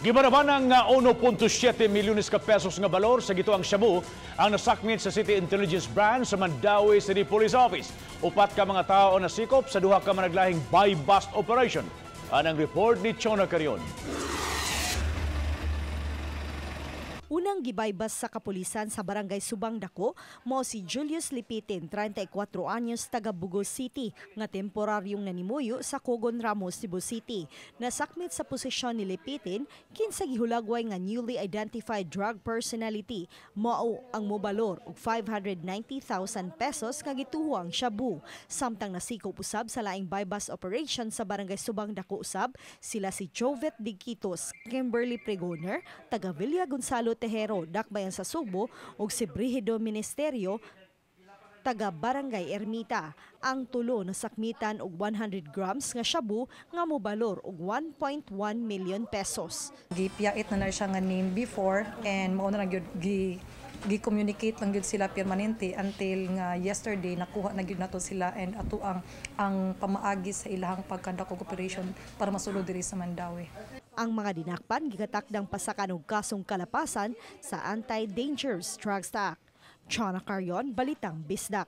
Gibanaban ang 1.7 milyones ka pesos nga balor sa gituang shabu ang nasakmit sa City Intelligence Branch sa Mandaue City Police Office. Upat ka mga tao nasikop sa duha ka managlahing buy-bust operation. Anang report ni Chona Carion. Unang gibaybas sa kapulisan sa Barangay Subang Dako mao si Julius Lipitin, 34 anyos, taga Bugo City, nga temporaryong nanimuyo sa Cogon Ramos, Cebu City. Nasakmit sa posisyon ni Lipitin kinsa gihulagway nga newly identified drug personality, mao ang mobalor og 590,000 pesos nga gituho ang shabu. Samtang nasikop usab sa laing buy-bust operation sa Barangay Subang Dako usab sila si Jovet Diquitos, Kimberly Pregoner, taga Villa Gonzalo Tejero, Dakbayan sa Sugbo, ug si Brigido Ministerio, taga Barangay Ermita. Ang tulo nasakmitan og 100 grams nga shabu nga mobalor og 1.1 million pesos. Gipiyait na na siya nga name before and mao na lang gyud gi gi-communicate lang gyud sila permanente until nga yesterday nakuha na gyud nato sila and ato ang pamaagi sa ilahang pagkandak og operation para masulod diri sa Mandaue. Ang mga dinakpan gikatakdang pasakan og kasong kalapasan sa Anti-Dangerous Drugs Act. Chana Carion, Balitang Bisdak.